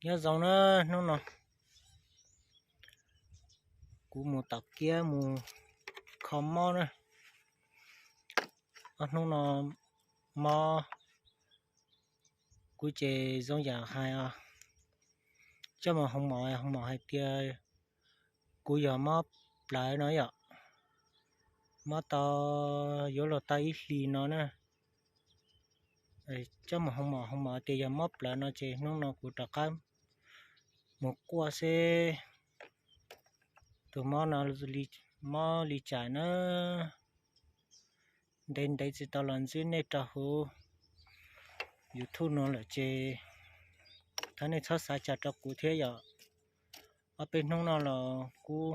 Nyob zoo na, hnub no kuv mus tom kiab mus kho mob na. Ob hnub no mob kuv ces zoo yam hais os, coj mus hoo mom, hoo mom hais tias kuv yog mob plawv no yom, mob tau yuav luag tau ib hlis no na. Coj mus hoo mom, hoo mom tias yog mob plawv no ces hnub no kuv rov qab mus quaj seb tus mob no mob li cas na. Ntev ntev tsis tau los ntsib nej rau hauv YouTube no lawm ces thov nej txhob xav cas rau kuv thiab yom. Ob peb hnub no los kuv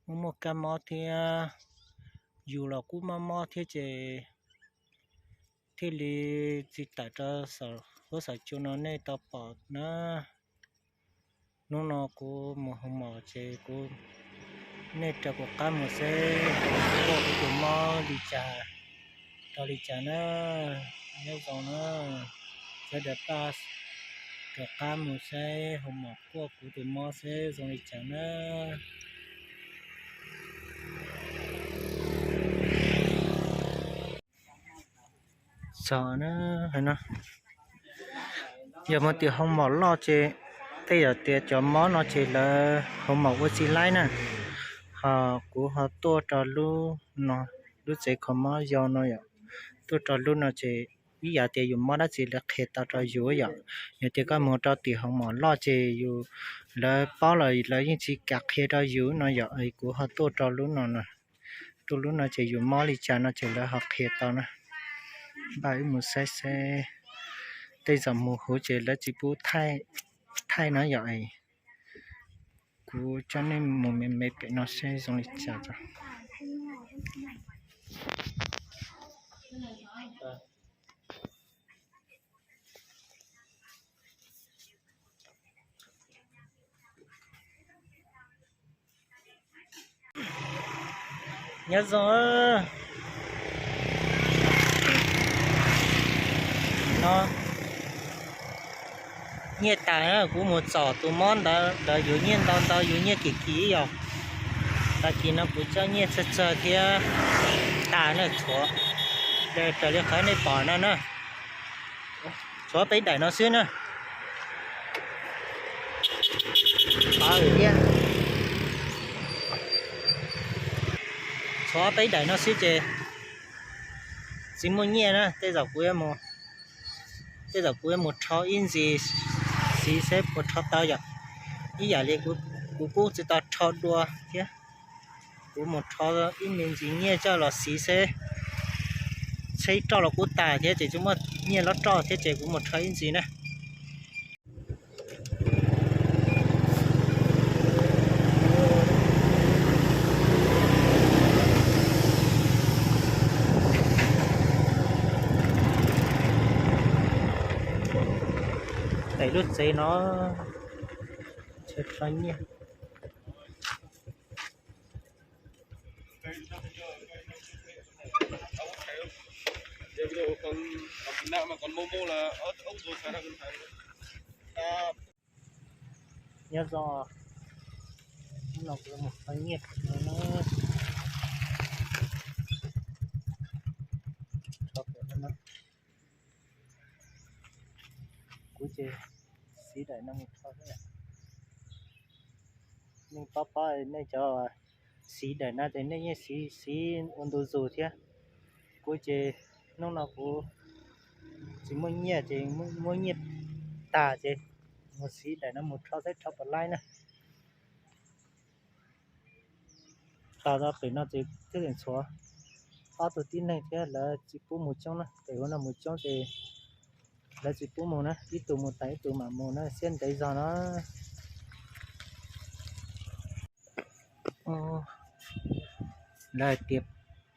muaj muaj kab mob thiab, yus los kuj mob mob thiab ces thiaj li tsis tawm rau huab saum cua no nej tau pom na. Hnub no kuv mus hoo mom ces kuv, nej raws kuv qab mus seb kuv tus mob li cas, rau li cas na. Nyob zoo na, sawv daws pab raws qab mus seb hoo mom quaj kuv tus mob seb zoo li cas na. Txog na, yog hais tias hoo mom loj ces tej zaum tias cov mob no ces lawv hoo mom ua tsis laib na. Ho kuv ho tuaj rau lub no, lub tsev kho mob yau no yom, tuaj rau lub no ces ib yam tias yus mob dab tsi lawv qhia tau rau yus yom. Yog tias koj mus rau tim hoo mom loj ces yus, lawv paub los lawv yeej tsis kam qhia rau yus no yom. Kuv ho tuaj rau lub no, tuaj lub no ces yus mob li cas no ces lawv ho qhia tau na. Npaj wb mus saib seb, tej zaum mus huv ces lawv tsis pub thaij na yom. Kuv coj nej mus me me pem no seb zoo li cas. Nyob zoo no, nyiaj tas na, kuv mus txom tus mob ntawd lawv yuav nyiaj ntau ntau, yuav nyiaj kim kim yom. Tag kis no kuv coj nyiaj txawg txawg thiab tas na, tshuav raws li qhov nej pom no na, tshuav peb daim no xwb na. Tshuav peb daim no xwb ces tsis muaj nyiaj na, tej zaum kuv yuav mus, tej zaum kuv yuav mus rho ib ntsis xiv seb puas rho tau yom. Ib yam li kuv kuj tsis tau rho dua thiab, kuv mus rho ib me ntsis nyiaj coj los xiv seb, tsheb roj los kuj tas thiab ces tsis muaj nyiaj lov roj thiab ces kuv mus rho ib ntsis na. Daim lub tsev no, tsev rho nyiaj. Nyob zoo, hnub no kuv mus rho nyiaj no na. Kuv ces xiv daim no mus rho thiab. Nej paub paub nej cov xiv daim no ces nej yeej xiv xiv ua ntu zus thiab. Kuv ces hnub no kuv tsis muaj nyiaj ces muab nyiaj tas ces mus xiv daim no mus rho saib rho puas laib na. Tos tau pem no ces twb txhuav ob tug tib neeg thiab lawv tsis pub mus coob na, pem hauv no mus coob ces lawv tsis pub mus na, ib tug mus tas ib tug mam mus na, siab ntev zog no. Lawv hais tias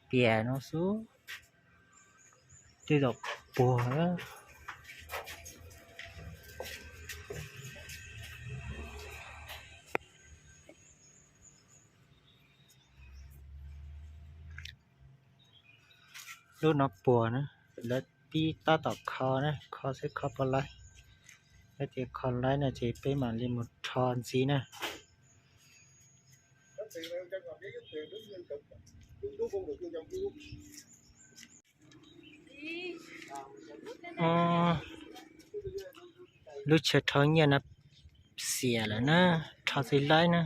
piam no xwb, tej zaum puag. Lub no puag na, lawv pib tab tom kho na, kho seb kho puas laib. Yog tias kho laib no ces peb mam li mus rho ntxiv na. Lub chaw rho nyiaj no xiam lawm na, rho tsis laib na.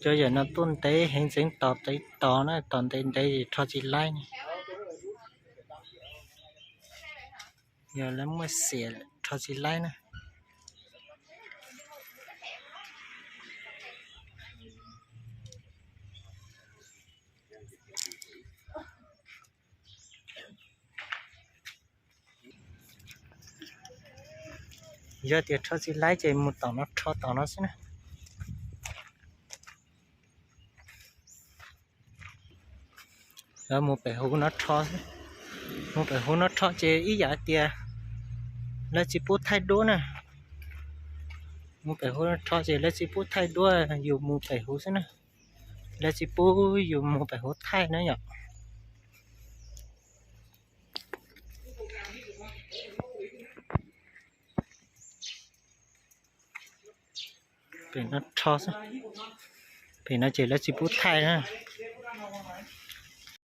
Cov yam no tuaj ntev heev, tseev tos tseev tos na, tos ntev ntev es rho tsis laib na. Yog lawv muaj xiam rho tsis laib na. Yog tias rho tsis laib ces mus tom no rho tom no xwb na. Mus pem hauv no rho, mus pem hauv no rho ces ib yam tias lawv tsis pub thaij duab na. Mus pem hauv no rho ces lawv tsis pub thaij duab, yus mus pem hauv xwb na. Lawv tsis pub yus mus pem hauv thaij na yom. Pem no rho xwb, pem no ces lawv tsis pub thaij na.